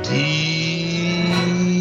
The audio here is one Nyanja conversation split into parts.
The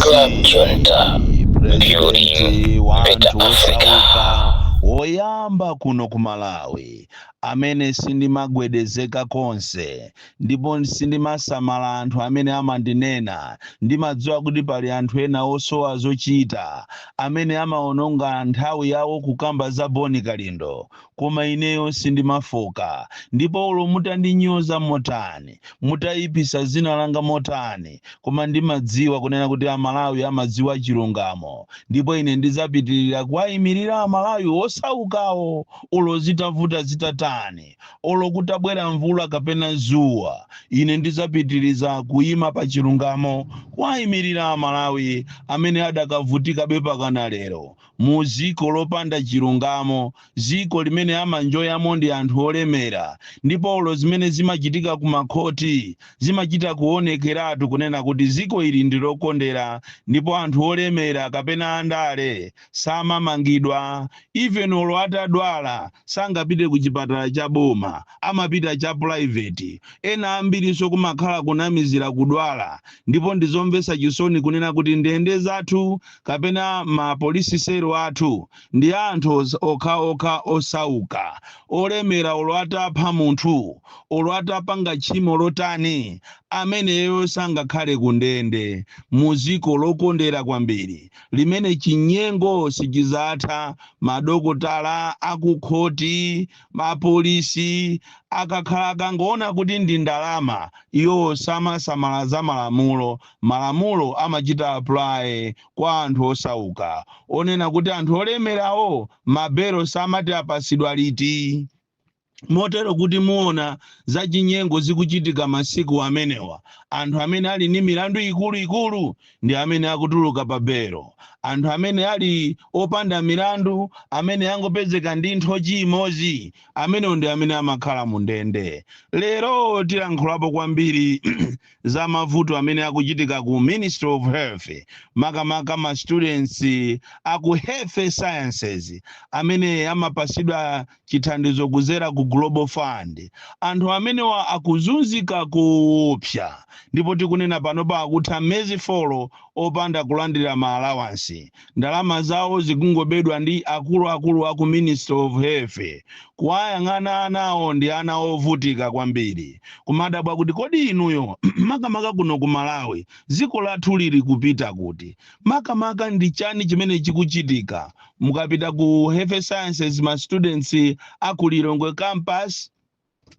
Club Junta, DC building President wa better anthu Africa. osauka woyamba kuno ku Malawi, amene sindimagwedezeka konse ndipo sindimasamala anthu amene amandinena. Ndimadziwa kuti pali anthu ena osowa zochita amene amaononga nthawi yawo kukamba za Boni Kalindo, koma ineyo sindimafoka. Ndipo ulo mutandinyoza motani, mutayipisa zina langa motani, koma ndimadziwa kunena kuti Amalawi amadziwa chilungamo, ndipo ine ndidzapitirira kuwayimirira Amalawi osaukawo, ulo zitavuta zitatani, ulo kutabwera mvula kapena zuwa, ine ndidzapitiriza kuyima pa chilungamo, kuwayimirira Amalawi amene adakavutikabe pakana lero mu ziko lopanda chilungamo, ziko limene amanjoyamo ndi anthu olemera. Ndipo ulo zimene zimachitika ku makhoti zimachita kuonekeratu kunena kuti ziko ili ndi lokondera, ndipo anthu olemera kapena andale samamangidwa. Even olo atadwala sangapite ku chipatala cha boma, amapita cha private. Ena ambirinso kumakhala kunamizira kudwala. Ndipo ndizomvetsa chisoni kunena kuti ndende zathu kapena ma police cell athu ndi anthu okhaokha osauka. Olemera olo atapha munthu, olo atapanga tchimo lotani, ameneyo sangakhale ku ndende. Mu ziko lokondera kwambiri limene chinyengo sichizatha, madokotala akukhoti, mapolisi akakhala akangoona kuti ndi ndalama, iwo samasamala za malamulo. Malamulo amachita apply kwa anthu osauka, onena kuti anthu olemerawo mabelo samati apasidwa liti. Motero kuti muona zachinyengo zikuchitika masiku amenewa. Anthu amene ali ndi milandu ikuluikulu ndi amene akutuluka pa belo. Anthu amene ali opanda milandu, amene angopezeka ndi nthochi imodzi, amenewo ndi amene amakhala mu ndende. Lero tilankhulapo kwambiri za mavuto amene akuchitika ku Ministry of Health, makamaka ma students aku health sciences amene amapasidwa chithandizo kuzera ku Global Fund. Anthu amenewa akuzunzika kuopsa, ndipo tikunena panopa akutha miyezi 4 opanda kulandira ma allowance. Ndalama zawo zikungobedwa ndi akuluakulu aku Ministry of Health. Kuwayang'ana anawo, ndi ana ovutika kwambiri, kumadabwa kuti kodi inuyo, makamaka kuno ku Malawi, dziko lathu lili kupita kuti? Makamaka ndi chani chimene chikuchitika? Mukapita ku health sciences, ma students aku Lilongwe campus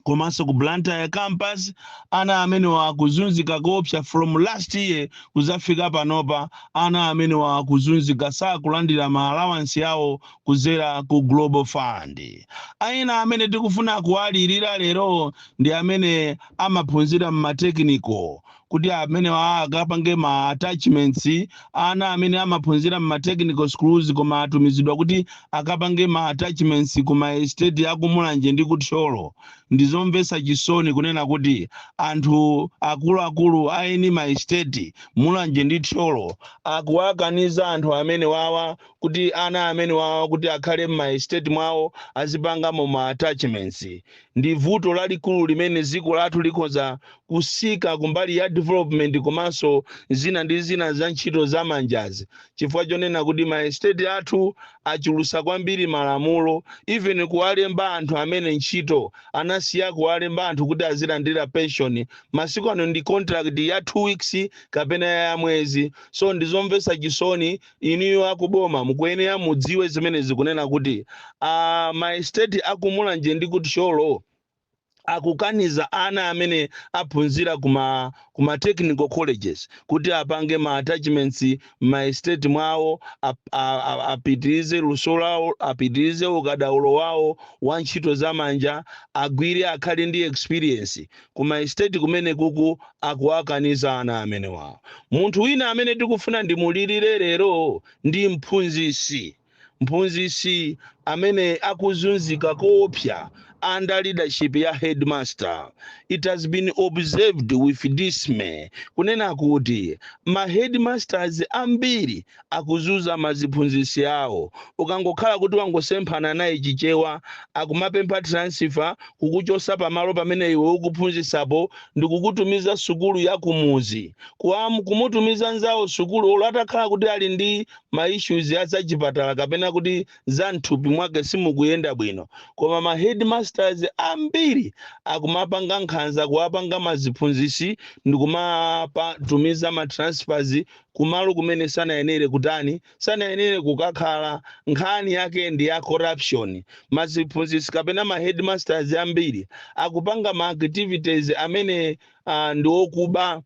komanso ku Blantyre campus, ana amene wakuzunzika koopsa. From last year kuzafika panopa, ana amene wakuzunzika, sakulandira ma allowance yawo kuzera ku Global Fund. Aina amene tikufuna kuwalirira lero ndi amene amaphunzira mma technical, kuti amene akapange ma attachments. Ana amene amaphunzira mma technical schools koma atumizidwa kuti akapange ma attachments ku ma estate akumulanje ndi kuthyolo, ndizomvetsa chisoni kunena kuti anthu akuluakulu aeni ma estate Mulanje ndi Thyolo akuwakaniza anthu amene wawa kuti ana amene wawa kuti akhale mma estate mwawo, azipangamo ma attachments. Ndi vuto lalikulu limene dziko lathu likhoza kusika kumbali ya development komanso zina ndi zina za ntchito za manjazi, chifukwa chonena kuti ma estate athu achulusa kwambiri malamulo. Even kuwalemba anthu amene ntchito, anasiya kuwalemba anthu kuti azilandira pension. Masiku ano ndi contract ya 2 weeks kapena ya mwezi. So ndizomvetsa chisoni. Inuyo akuboma mukuyenera mudziwe zimene zikunena kuti ma estate akumulanje ndi kuthyolo akukaniza ana amene aphunzira kuma technical colleges kuti apange ma attachments ma estate mwawo, apitirize luso lawo, apitirize ukadaulo wawo wa ntchito zamanja, agwire, akhale ndi experience kuma estate kumene kuku. Akuwakaniza ana amene wawo. Munthu wina amene tikufuna ndimulirire lero ndi mphunzisi amene akuzunzika koopsa. under leadership ya headmaster. It has been observed with dismay kunena kuti ma headmasters ambiri akuzuza maziphunzitsi awo. Ukangokhala kuti wangosemphana naye Chichewa, akumapempha transfer, kukuchosa pamalo pamene iwe ukuphunzitsapo ndikukutumiza sukulu ya kumuzi, kumutumiza nzawo sukulu, olo atakhala kuti ali ndi ma issues ya zachipatala kapena kuti za mthupi mwake simukuyenda bwino. Koma ma headmasters ambiri akumapanga nkhanza, kuwapanga maziphunzitsi ndikumatumiza ma transfers kumalo kumene sanayenere kutani, sanayenere kukakhala. Nkhani yake ndi ya corruption. Maziphunzitsi kapena ma headmasters ambiri akupanga ma activities amene ndi okuba,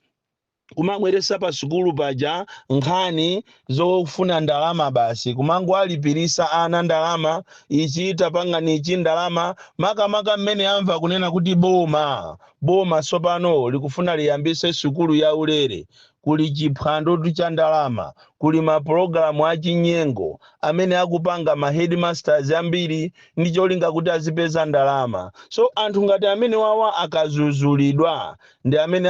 kumabweresa pa sukulu paja nkhani zofuna ndalama basi, kumangowalipirisa ana ndalama, ichi tapangani, ichi ndalama, makamaka mmene amva kunena kuti boma sopano likufuna liyambise sukulu ya ulere. Kuli chiphwando cha ndalama, kuli mapulogalamu achinyengo amene akupanga ma headmasters ambiri ndi cholinga kuti azipeza ndalama. So anthu ngati amene wawa akazuzulidwa ndi amene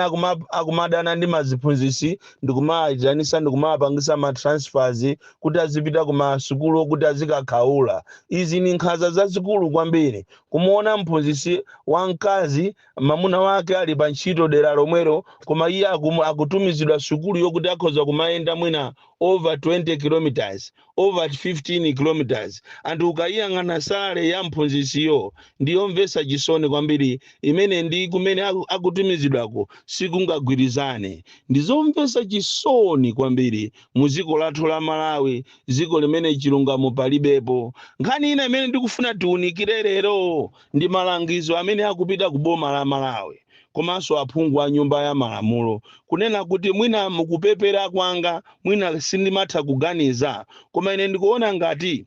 akumadana ndi maziphunzitsi ndikumayitanisa, ndikumapangisa ma transfers kuti azipita ku masukulu kuti azikakhaula. Izi ni nkhanza zazikulu kwambiri. Kumuona mphunzitsi wamkazi, mamuna wake ali pa ntchito dera lomwelo, koma iye akutumizidwa sukulu yokuti akhoza kumayenda mwina over 20 kilometers, over 15 kilometers. Anthu ukayiyang'ana salary ya mphunzitsiyo ndiyomvetsa chisoni kwambiri, imene ndi kumene akutumizidwako sikungagwirizane. Ndizomvetsa chisoni kwambiri mu dziko lathu la Malawi, dziko limene chilungamo palibepo. Nkhani ina imene ndikufuna tiunikire lero ndi malangizo amene akupita ku boma la Malawi komanso aphungu a Nyumba ya Malamulo, kunena kuti mwina mukupepera kwanga, mwina sindimatha kuganiza, koma ine ndikuona ngati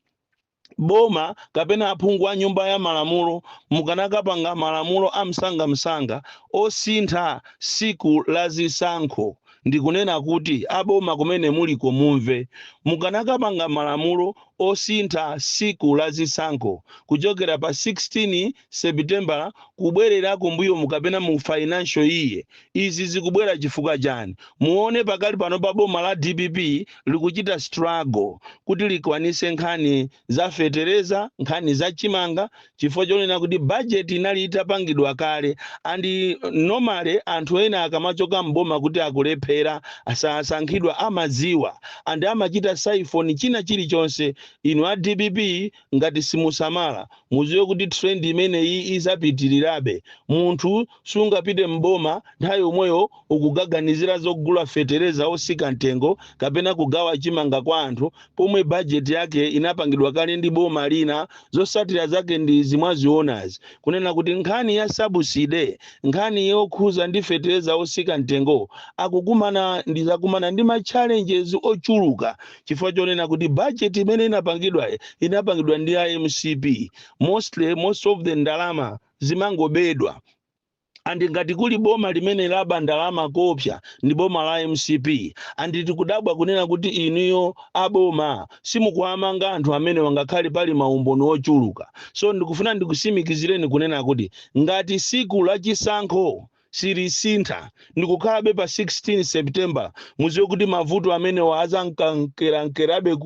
boma kapena aphungu a Nyumba ya Malamulo mukanakapanga malamulo amsangamsanga osintha siku la zisankho. Ndikunena kuti aboma kumene muliko mumve, mukanakapanga malamulo osintha siku la zisankho kuchokera pa 16 September kubwerera kumbuyo mukapena mu financial year. Izi zikubwera chifukwa chani? Muone pakali pano pa boma la DPP likuchita struggle kuti likwanise nkhani za fetereza, nkhani za chimanga, chifukwa chonena kuti budget inali itapangidwa kale. And normally anthu ena akamachoka mboma kuti akulephera, asasankhidwa, amadziwa and amachita siphon china chilichonse. Inu a DPP, ngati simusamala, muziwe kuti trend imeneyi izapitirirabe. Munthu sungapite mboma nthawi yomweyo ukugaganizira zogula fetereza osika mtengo kapena kugawa chimanga kwa anthu pomwe budget yake inapangidwa kale ndi boma lina. Zosatira zake ndi zimwazionazi, kunena kuti nkhani ya subsidy, nkhani yokhuza ndi fetereza osika mtengo, akukumana ndizakumana ndi ma challenges ochuluka chifukwa chonena kuti budget imene inapangidwa inapangidwa ndi MCP. Mostly, most of the ndalama zimangobedwa. And ngati kuli boma limene laba ndalama kopsa ndi boma la MCP. And tikudabwa kunena kuti inuyo aboma simukuamanga anthu amene wangakhale pali maumboni ochuluka. So ndikufuna ndikusimikizireni kunena kuti ngati siku lachisankho silisintha ndikukhalabe pa 16 September, muziwe kuti mavuto amenewa azankankerankerabe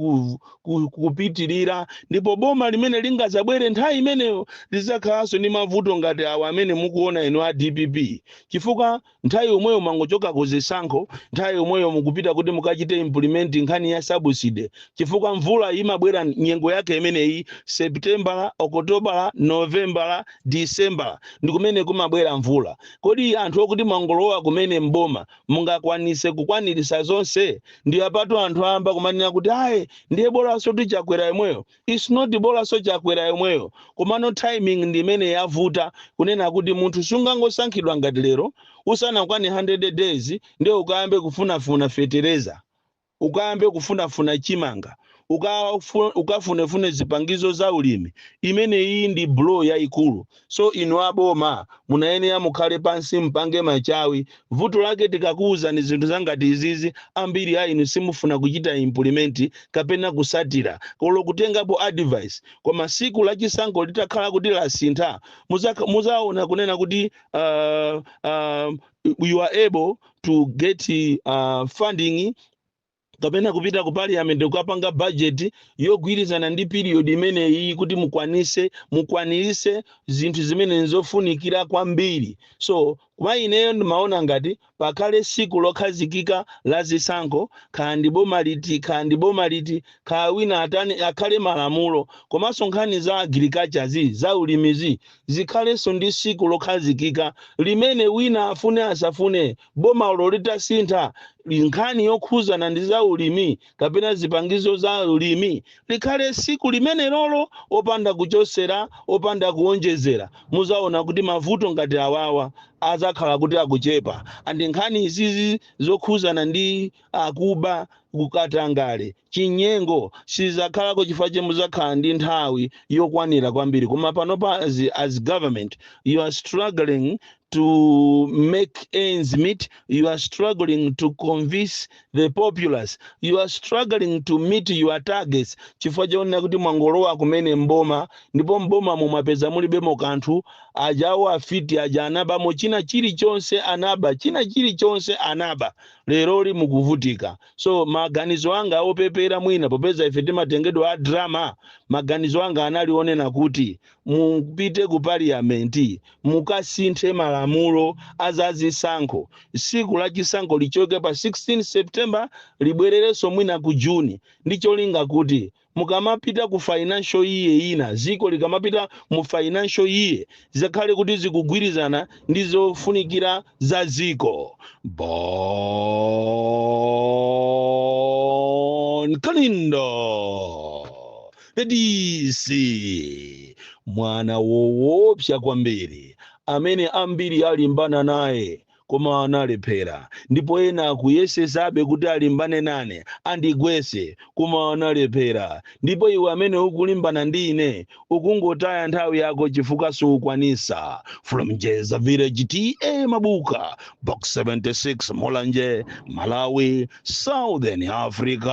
kupitirira, ndipo boma limene lingazabwere nthawi imeneyo lizakhalanso ndi mavuto ngati awa amene mukuona inu a DPP, chifukwa nthawi yomweyo mangochoka ku zisankho, nthawi yomweyo mukupita kuti mukachite implement nkhani ya subsidy, chifukwa mvula imabwera nyengo yake imeneyi, September, October, November, December, ndi kumene kumabwera mvula. Kodi anthu okuti mwangolowa kumene mboma mungakwanise kukwanirisa zonse? Ndi apatu anthu ayamba kumanena kuti ayi, ndiye bolanso tiChakwera yomweyo. It's not bolanso Chakwera yomweyo, komano timing ndi imene yavuta, kunena kuti munthu sungangosankhidwa ngati lero, usanakwane 100 days ndiye ukayambe kufunafuna fetereza, ukayambe kufunafuna chimanga. Ukafunefune zipangizo za ulimi. Imene iyi ndi blow yayikulu. So inu aboma munayenera mukhale pansi, mpange machawi. Vuto lake tikakuwuzani zinthu zangati izizi, ambiri a inu simufuna kuchita implement kapena kusatira kolo kutengapo advice. Koma siku lachisankho litakhala kuti lasintha, muzaona kunena kuti you are able to get funding kapena kupita ku parliament kukapanga budget yogwirizana ndi period imeneyi kuti mukwanirise zinthu zimene nzofunikira kwambiri. So kwa ineyo ndimaona ngati pakhale siku lokhazikika la zisankho, kaya ndi boma liti, kaya ndi boma liti, kaya wina atani, akhale malamulo. Komanso nkhani za agriculture zi, za ulimizi, zikhalenso ndi siku lokhazikika limene wina afune asafune, bomalo litasintha, nkhani yokhuzana ndi za ulimi kapena zipangizo za ulimi likhale siku limene lolo, opanda kuchosera, opanda kuonjezera. Muzaona kuti mavuto ngati awawa azakhala kuti akuchepa. And nkhani izizi zokhuzana ndi akuba, kukatangale, chinyengo sizakhalako chifukwa che muzakhala ndi nthawi yokwanira kwambiri. Koma panopa as government you are struggling to make ends meet, you are struggling to convince the populace, you are struggling to meet your targets, chifukwa chaonera kuti mwangolowa kumene mboma, ndipo mboma mumapeza mulibemo kanthu. Ajawo afiti aja anabamo china chilichonse, anaba china chilichonse, anaba. Leroli mukuvutika. So maganizo anga opepera mwina, popeza ife timatengedwa a drama, maganizo anga anali onena kuti mupite ku parliament, mukasinthe malamulo azazisankho, siku la chisankho lichoke pa 16 September, libwererenso mwina ku Juni, ndi cholinga kuti mukamapita ku financial year ina, ziko likamapita mu financial year, zikhale kuti zikugwirizana ndi zofunikira za ziko. Bon Kalindo, the DC, mwana woopsa kwambiri amene ambiri alimbana naye koma analephera, ndipo ena akuyesesabe kuti alimbane nane andigwese koma analephera. Ndipo iwe amene ukulimbana ndi ine ukungotaya nthawi yako chifukwa sukwanisa. From Jeza Village, T/A Mabuka, Box 76, Mulanje, Malawi, Southern Africa.